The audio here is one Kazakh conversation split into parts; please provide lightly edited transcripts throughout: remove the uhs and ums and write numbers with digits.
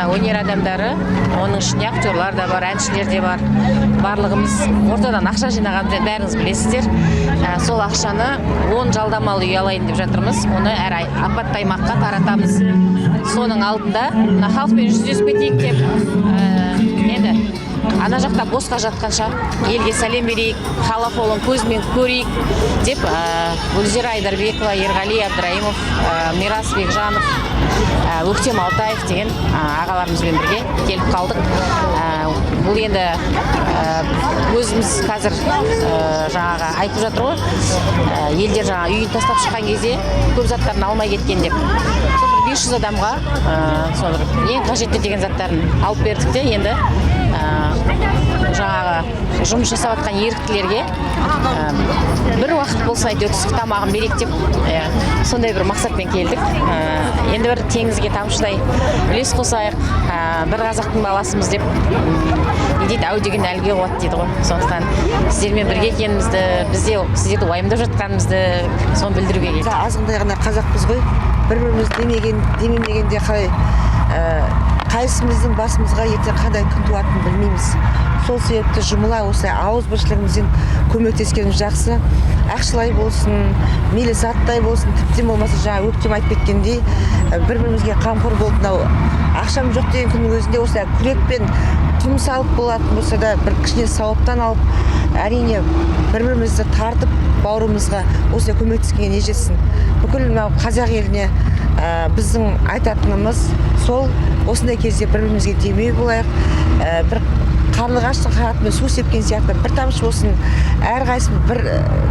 Мына өнер адамдары, оның ішінде актерлар да бар, әншілер де бар, барлығымыз ортадан ақша жинағанбыз, енді бәріңіз білесіздер. Сол ақшаны 10 жалдамалы үй алайын деп жатырмыз, оны әр апатты аймаққа таратамыз. Соның алдында мына халықпен жүздесіп кетейік деп, енді ана жақта босқа жатқанша елге сәлем берейік, хал ахуалын көзімен көрейік деп, Гүлзира Айдарбекова, Ерғали Абдраимов, Мирас Бекжанов, Өктем Алтаев деген ағаларымызбен бірге келіп қалдық. Бұл енді өзіміз қазір жаңағы айтып жатыр ғой, елдер жаңа үйін тастап шыққан кезде көп заттарын алмай кеткен деп. Сол бір 500 адамға сол бір ең қажетті деген заттарын алып бердік те, енді жаңағы жұмыс жасап жатқан еріктілерге бір уақыт болса әйтеуір түскі тамағын берейік деп, иә, сондай бір мақсатпен келдік. Енді бір теңізге тамшыдай үлес қосайық, бір қазақтың баласымыз деп, не дейді, әу деген әлге қуат дейді ғой. Сондықтан сіздермен бірге екенімізді, біз де сіздерді уайымдап жатқанымызды, соны білдіруге келдік. Азғындай ғана қазақпыз ғой, бір бірімізді демемегенде қалай, қайсымыздың басымызға ертең қандай күн туатынын білмейміз. Сол себепті жұмыла осылай ауызбіршілігімізден көмектескеніміз жақсы. Ақшалай болсын, мейлі заттай болсын, тіптен болмаса жаңа Өктем айтып кеткендей, бір бірімізге қамқор болып, мынау ақшам жоқ деген күннің өзінде осылай күрекпен құм салып болатын болса да, бір кішкене сауаптан алып, әрине, бір бірімізді тартып бауырымызға осылай көмектескенге не жетсін. Бүкіл мынау қазақ еліне біздің айтатынымыз сол: осындай кезде бір бірімізге демеу болайық, бір қарлығаштың қанатымен су сепкен сияқты бір тамшы болсын, әрқайсымыз бір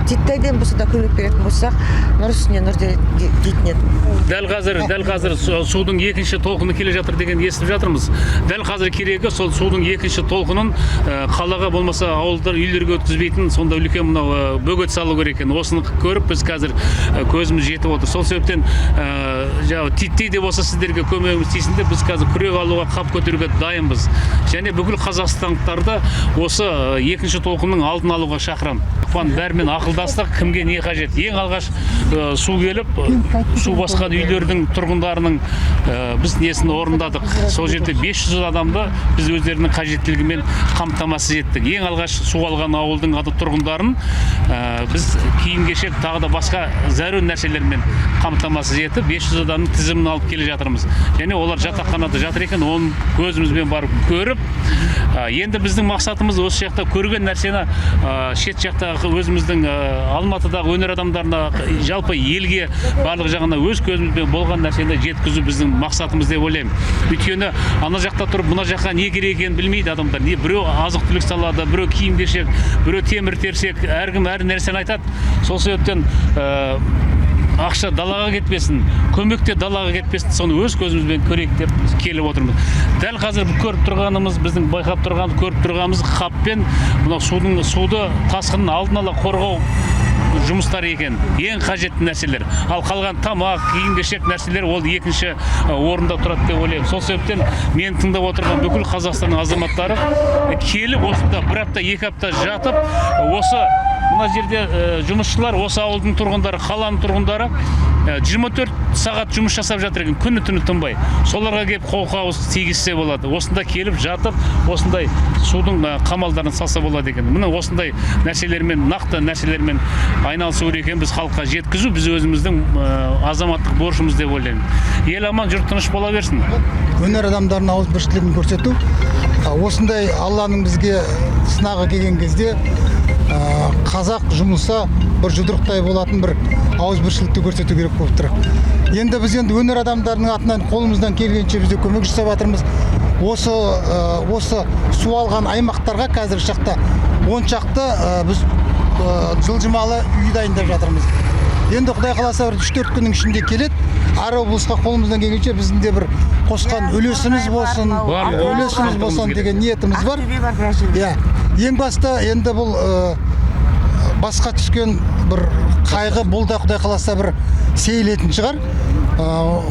титтайден болса да көмек беретін болсақ, нұр үстіне нұр дейтін едім. Дәл қазір судың екінші толқыны келе жатыр деген естіп жатырмыз. Дәл қазір керегі сол судың екінші толқынын қалаға болмаса ауылдар, үйлерге өткізбейтін сонда үлкен мынау бөгет салу керек екен. Осыны көріп, біз қазір көзіміз жетіп отыр. Сол себептен жаңағы титтей де болса сіздерге көмегіміз тисін деп, біз қазір күрек алуға, қап көтеруге дайынбыз және бүкіл қазақстандықтарды осы екінші толқынның алдын алуға шақырамын. Ақпан бәрімен ақылдастық, кімге не қажет. Ең алғаш су келіп, су басқан үйлердің тұрғындарының біз несін орындадық. Сол жерде 500 адамды біз өздерінің қажеттілігімен қамтамасыз еттік. Ең алғаш су алған ауылдың ады тұрғындарын біз киім кешек, тағы да басқа зәру нәрселермен қамтамасыз етіп, 500 адамның тізімін алып келе жатырмыз және олар жатақханада жатыр екен, оны көзімізбен барып көріп, енді біздің мақсатымыз осы жақта көрген нәрсені шет жақтағы өзіміздің Алматыдағы өнер адамдарына, жалпы елге, барлық жағына өз көзімізбен болған нәрсені жеткізу біздің мақсатымыз деп ойлаймын. Өйткені ана жақта тұрып, мына жаққа не керек екенін білмейді адамдар. Не біреу азық түлік салады, біреу киім кешек, біреу темір терсек, әркім әр нәрсені айтады. Сол себептен ақша далаға кетпесін, көмек те далаға кетпесін, соны өз көзімізбен көрейік деп келіп отырмыз. Дәл қазір көріп тұрғанымыз, біздің байқап тұрған, көріп тұрғанымыз қаппен мынау суды, тасқынның алдын ала қорғау жұмыстары екен, ең қажетті нәрселер. Ал қалған тамақ, киім кешек нәрселер ол екінші орында тұрады деп ойлаймын. Сол себептен мені тыңдап отырған бүкіл Қазақстанның азаматтары келіп, осында бір апта, 2 апта жатып, осы мына жерде жұмысшылар, осы ауылдың тұрғындары, қаланың тұрғындары 24 сағат жұмыс жасап жатыр екен, күні түні тынбай. Соларға келіп қолқабыс тигізсе болады, осында келіп жатып, осындай судың қамалдарын салса болады екен. Міне, осындай нәрселермен, нақты нәрселермен айналысу керек екен. Біз халыққа жеткізу біз өзіміздің азаматтық борышымыз деп ойлаймын. Ел аман, жұрт тыныш бола берсін. Өнер адамдарының ауызбіршілігін көрсету, осындай Алланың бізге сынағы келген кезде, қазақ жұмылса бір жұдырықтай болатын бір ауызбіршілікті көрсету керек болып тұр. Енді біз енді өнер адамдарының атынан қолымыздан келгенше біз де көмек жасап жатырмыз. Осы су алған аймақтарға қазіргі шақта 10 шақты біз жылжымалы үй дайындап жатырмыз. Енді Құдай қаласа, бір 3-4 күннің ішінде келеді әр облысқа. Қолымыздан келгенше біздің де бір қосқан үлесіміз болсын, Барлық үлесіміз болсын деген ниетіміз бар. Ақтөбе бар біраз жерде. Иә, ең басты енді бұл басқа түскен бір қайғы, бұл да Құдай қаласа бір сейілетін шығар.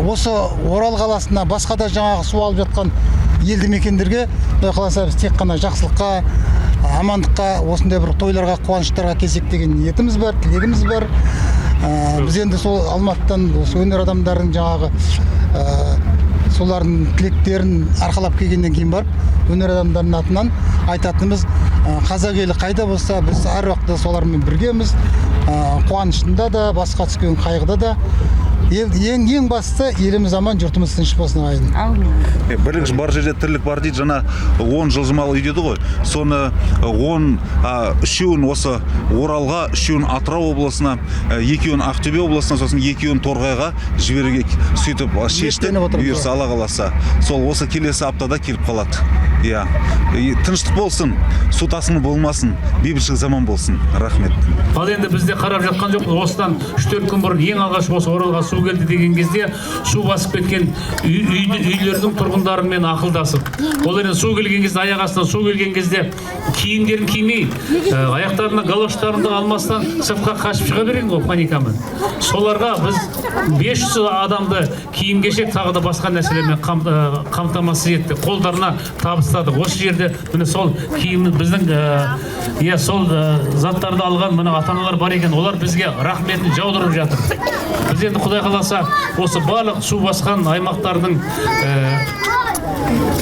Осы Орал қаласына, басқа да жаңағы су алып жатқан елді мекендерге Құдай қаласа біз тек қана жақсылыққа, амандыққа, осындай бір тойларға, қуаныштарға келсек деген ниетіміз бар, тілегіміз бар. Біз енді сол Алматыдан осы өнер адамдарының жаңағы Солардың тілектерін арқалап келгеннен кейін барып, өнер адамдарының атынан айтатынымыз: қазақ елі қайда болса, біз әр уақытта солармен біргеміз. Қуанышында да, басқа түскен қайғыда да. Ең ең бастысы, еліміз аман, жұртымыз тыныш болсын, ағайын. Әумин. Бірлік бар жерде тірлік бар дейді. Жаңа 10 жылжымалы үй деді ғой, соны 10, үшеуін осы Оралға, үшеуін Атырау облысына, екеуін Ақтөбе облысына, сосын екеуін Торғайға жіберуге сөйтіп шештік. Ниеттеніп отырмыз. Бұйырса, Алла қаласа, сол осы келесі аптада келіп қалады, иә. Тыныштық болсын, су тасқыны болмасын, бейбітшілік заман болсын. Рахмет. Ал енді бізде қарап жатқан жоқпыз. Осыдан 3-4 күн бұрын ең алғаш осы Оралға су келді деген кезде су басып кеткен үйлердің тұрғындарымен ақылдасып, олар енді су келген кезде, аяқ астынан су келген кезде киімдерін кимей, аяқтарына галоштарын да алмастан сыртқа қашып шыға берген ғой паникамен. Соларға біз 500 адамды киім кешек тағы да басқа нәрселермен қамтамасыз еттік, қолдарына табыстадық. Осы жерде, міне, сол киім біздің, иә, сол заттарды алған мына ата аналар бар екен, олар бізге рахметін жаудырып жатыр. Біз енді, құдай қаласа, осы барлық су басқан аймақтардың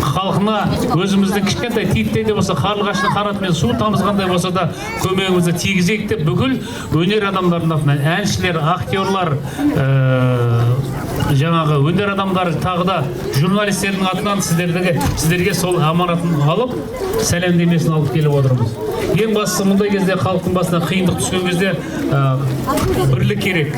халқына өзіміздің кішкентай титтей де болса, қарлығаштың қанатымен су тамызғандай болса да көмегімізді тигізейік деп, бүкіл өнер адамдарының атынан, әншілер, актерлар, жаңағы өнер адамдары, тағы да журналистердің атынан сіздерге сол аманатын алып, сәлемдемесін алып келіп отырмыз. Ең бастысы, мұндай кезде, халықтың басына қиындық түскен кезде, бірлік керек.